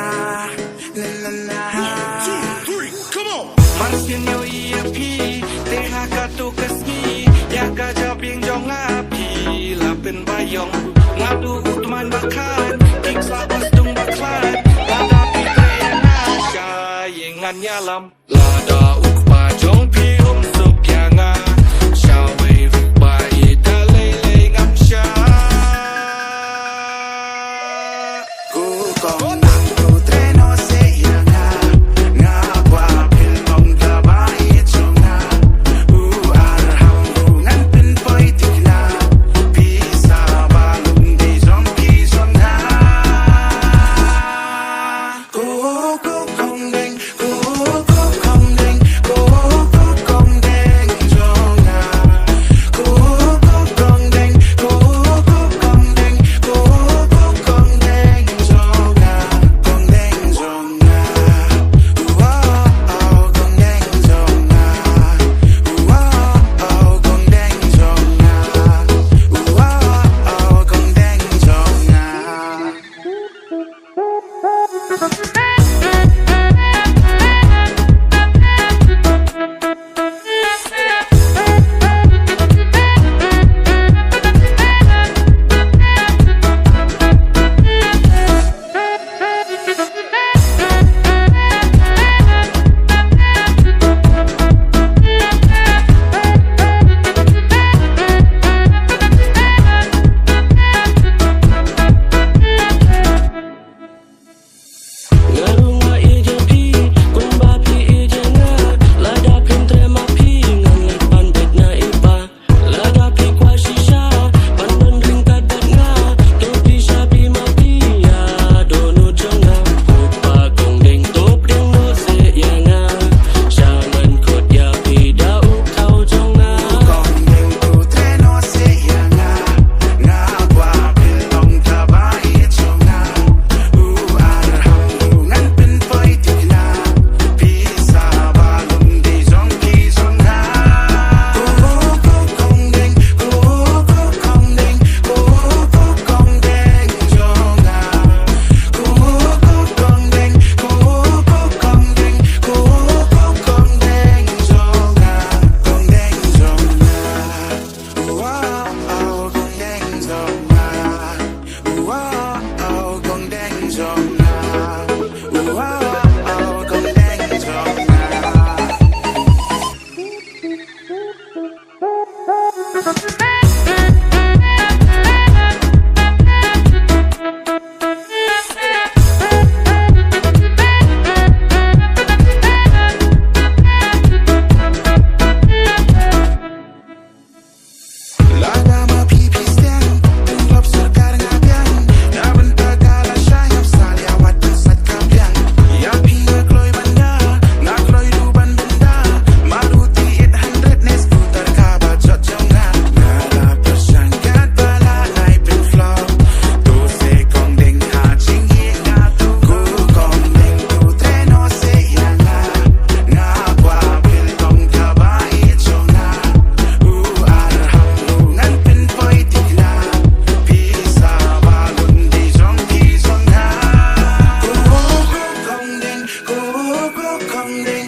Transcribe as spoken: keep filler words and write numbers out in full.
One, two, three, come on. Mar sien ïohi ïa phi te ha kato ka sngi, ïa ka jabieng jong nga phi la pynbiang. Nga duh u tymmen ba khlaiñ, ki khlak ba sdang ba khlaiñ. Lada phi treh ïa nga, sha ïing ngan ïalam. Lada u kpa jong phi um suk ïa nga, sha wei ruh ba ïeit lei lei ngam shah. Ko kong nang, to treh noh seh ïa nga. Nga kwah pynlong kaba ïeit jong nga. U arham ruh ngan pynpoi thikna. Pisa ba long dei jong phi jong nga. Ko ko kong deng, ko ko kong deng, ko ko kong deng jong nga. Ko ko kong deng, ko ko kong deng, ko ko kong deng jong nga. Kong deng jong nga. Wow, kong deng jong nga. Wow, kong deng jong nga. Wow, kong deng jong nga. Nga ruh nga ïeit ïa phi, kumba phi ïeit ïa nga. Lada phim treh ma phi, ngan leit ban beit na i pa. Lada phi kwah shisha ban don ryngkat bad nga, to phi sha phi ma phi ïa dohnud jong nga. Ko pa kong deng, to pdiang noh seh ïa nga. Sha ngan khot ïa phi da u khaw jong nga. Kong deng, to treh noh seh ïa nga. Nga kwah pynlong kaba ïeit jong nga. U arham ruh ngan pynpoi thikna. Pisa ba long dei jong phi jong nga. Ko ko kong deng, ko ko kong deng, ko ko kong deng jong nga. Ko ko kong deng, ko ko kong deng, ko ko kong deng jong nga. Kong deng jong nga. Wow, kong deng jong nga. Wow, kong deng jong nga. Wow, kong deng jong nga. Lada ma phi phi sdang, pynlong sorkar nga biang. Na bynta ka lashai ngam salia wat pynsaid ka biang. Ïa phi nga kloi ban da, nga kloi ruh ban bynda. Maruti eight hundred ne scooter kaba jot jong nga. Nga la pyrshang katba lah nai pynflop. To seh kong deng ha jingïeit nga to. Ko kong deng to treh noh seh ïa nga. Nga kwah pynlong kaba ïeit jong nga. U arham ruh ngan pynpoi thikna. Pisa ba long dei jong phi jong nga. Ko ko kong deng, ko ko kong deng.